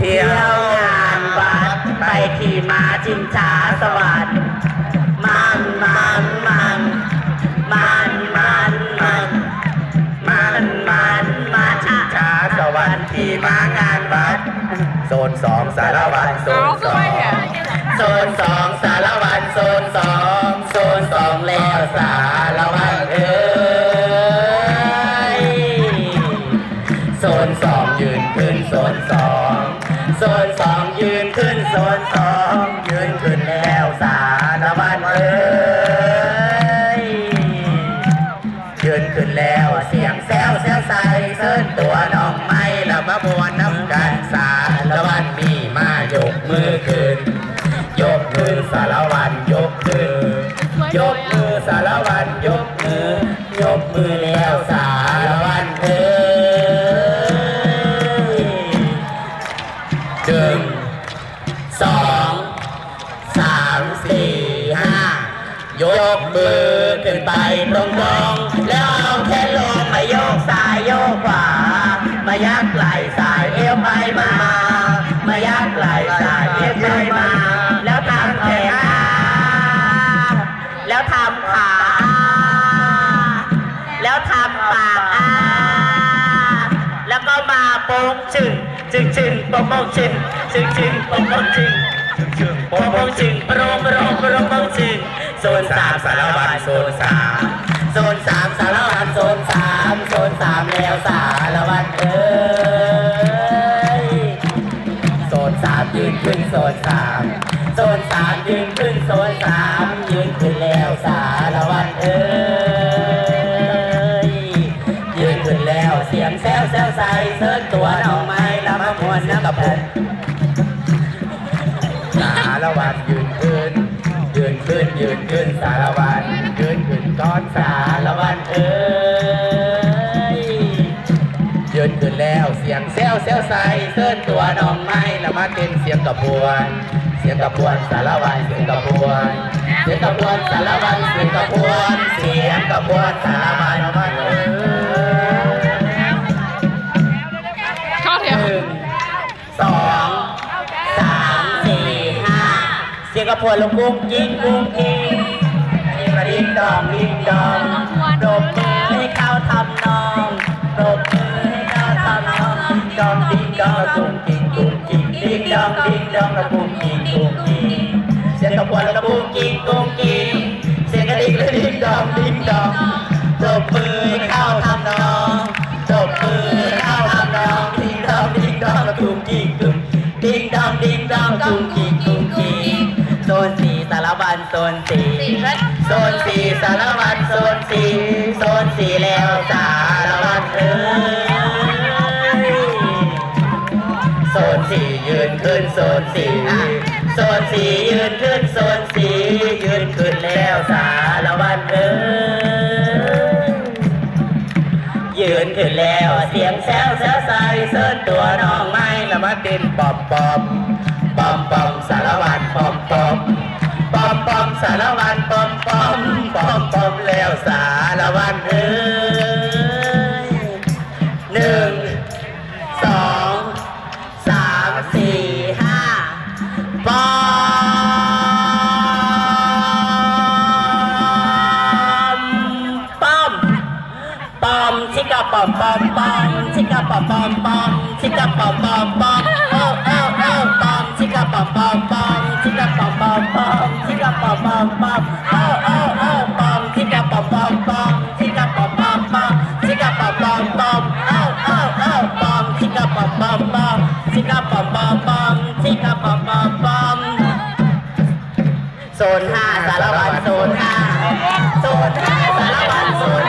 ທ່ຽວງານວັດ ໄປຂີ່ມ້າຊິງຊ້າສະຫວັນ ມັນ ມັນ ມັນ ມັນ ມັນ ມັນ ມັນ ມັນ ມັນ ຊິງຊ້າສະຫວັນ ຂີ່ມ້າງານວັດ ໂຊນສອງ ສາລະວັນ ໂຊນສອງ ໂຊນສອງ ສາລະວັນ ໂຊນສອງ ໂຊນສອງແລ້ວສາລະວັນເອີຍ ໂຊນສອງຢືນຂຶ້ນ ໂຊນສອງ ໂຊນສອງຢືນຂຶ້ນ ໂຊນສອງຢືນຂຶ້ນແລ້ວສາລະວັນເອີຍ ຢືນຂຶ້ນແລ້ວສຽງແຊວແຊວໃສ ເຊີນຕົວນ້ອງໃໝ່ລະມາມ່ວນນຳກັນ ສາລະວັນມີມາຍົກມືຂຶ້ນ ຍົກມື ສາລະວັນຍົກມື ຍົກມື ສາລະວັນຍົກມື ຍົກມືແລ້ວສາລະວັນເອີຍ ໜຶ່ງ ສອງ ສາມ ສີ່ ຫ້າ ຍົກມືຂຶ້ນໄປຕົງໆ ແລ້ວເອົາແຂນລົງ ມາໂຍກຊ້າຍໂຍກຂວາ ມາຍັກໄຫຼຊ້າຍເອວໄປມາ ມາຍັກໄຫຼຊ້າຍເອວໄປມາ ແລ້ວທຳແຂນ ແລ້ວທຳຂາ ແລ້ວທຳປາກ ອາ ແລ້ວກໍມາໂປ້ງຊຶງ ຊຶງຊຶງ ໂປ້ງໂປ້ງຊຶງ ຊຶງຊຶງ ໂປ້ງໂປ້ງຊຶງ ຊຶງຊຶງ ໂປ້ງໂປ້ງຊຶງ ໂປຣງໂປຣງໂປຣງໂປ້ງຊຶງ ໂຊນສາມ ສາລະວັນ ໂຊນສາມ ໂຊນສາມ ສາລະວັນ ໂຊນສາມ ໂຊນສາມແລ້ວສາລະວັນເອີຍ ໂຊນສາມຢືນຂຶ້ນ ໂຊນສາມ ໂຊນສາມຢືນຂຶ້ນ ໂຊນສາມຢືນຂຶ້ນແລ້ວສາລະວັນເອີຍ ຢືນຂຶ້ນແລ້ວສຽງແຊວແຊວໃສ ເຊີນຕົວນ້ອງໃໝ່ລະມາມ່ວນນຳກັບຜົມ ສາລະວັນຢືນຂຶ້ນ ຢືນຂຶ້ນ ຢືນຂຶ້ນ ສາລະວັນ ຢືນຂຶ້ນກ່ອນສາລະວັນເອີຍ ຢືນຂຶ້ນແລ້ວສຽງແຊວແຊວໃສ ເຊີນຕົວນ້ອງໃໝ່ລະມາເຕັ້ນສຽງຂະບວນ ສຽງຂະບວນສາລະວັນ ສຽງຂະບວນ ສຽງຂະບວນສາລະວັນ ສຽງຂະບວນ ສຽງຂະບວນສາລະວັນ ເອີຍ ເຂົ້າແຖວ ໜຶ່ງ ສອງ ສາມ ສີ່ ຫ້າ ສຽງຂະບວນລົງກຸ້ງກິ້ງກຸ້ງກິ້ງ ກະດິ້ງດອງດິ້ງດອງ ຕົບມືໃຫ້ເຂົ້າທຳນອງ ຕົບມືໃຫ້ເຂົ້າທຳນອງ ດິ້ງດອງດິ້ງດອງ ລະກຸ້ງກິ້ງກຸ້ງກິ້ງ ດິ້ງດອງດິ້ງດອງ ລະກຸ້ງກິ້ງກຸ້ງກິ້ງ ສຽງຂະບວນລະກຸ້ງກິ້ງກຸ້ງກິ້ງ ສຽງກະດິກລະດິ້ງດອງດິ້ງດອງ ຕົບມືໃຫ້ເຂົ້າທຳນອງ ຕົບມືໃຫ້ເຂົ້າທຳນອງ ດິ້ງດອງດິ້ງດອງ ລະກຸ້ງກິ້ງກຸ້ງ ດິ້ງດອງດິ້ງດອງ ກຸ້ງກິ້ງກຸ້ງກິ້ງ ໂຊນສີ່ ສາລະວັນ ໂຊນສີ່ ໂຊນສີ່ ສາລະວັນ ໂຊນສີ່ ໂຊນສີ່ແລ້ວສາລະວັນເອີຍ ໂຊນສີ່ຢືນຂຶ້ນ ໂຊນສີ່ ໂຊນສີ່ຢືນຂຶ້ນ ໂຊນສີ່ຢືນຂຶ້ນແລ້ວສາລະວັນເອີຍ ຢືນຂຶ້ນແລ້ວສຽງແຊວແຊວໃສ ເຊີນຕົວນ້ອງໃໝ່ລະມາເຕັ້ນປອມປອມ ປອມປອມສາລະວັນປອມປອມ ປອມປອມສາລະວັນປອມປອມ ປອມປອມແລ້ວສາລະວັນເອີຍ ໜຶ່ງ ສອງ ສາມ ສີ່ ຫ້າ ປອມ ປອມ ປອມ ຊິກະປອມປອມປອມ ຊິກະປອມປອມປອມ ຊິກະປອມປອມປອມ ເອີ ເອີ ເອີ ປອມ ຊິກະປອມປອມປອມ ຊິກະປອມປອມປອມ ຊິກະປອມປອມປອມ ເອີ ເອີ ເອີ ປອມ ຊິກະປອມປອມປອມ ຊິກະປອມປອມປອມ ຊິກະປອມປອມປອມ ເອີ ເອີ ເອີ ປອມ ຊິກະປອມປອມປອມ ຊິກະປອມປອມປອມ ຊິກະປອມປອມປອມ ໂຊນຫ້າ ສາລະວັນ ໂຊນຫ້າ ໂຊນຫ້າ ສາລະວັນ ໂຊນ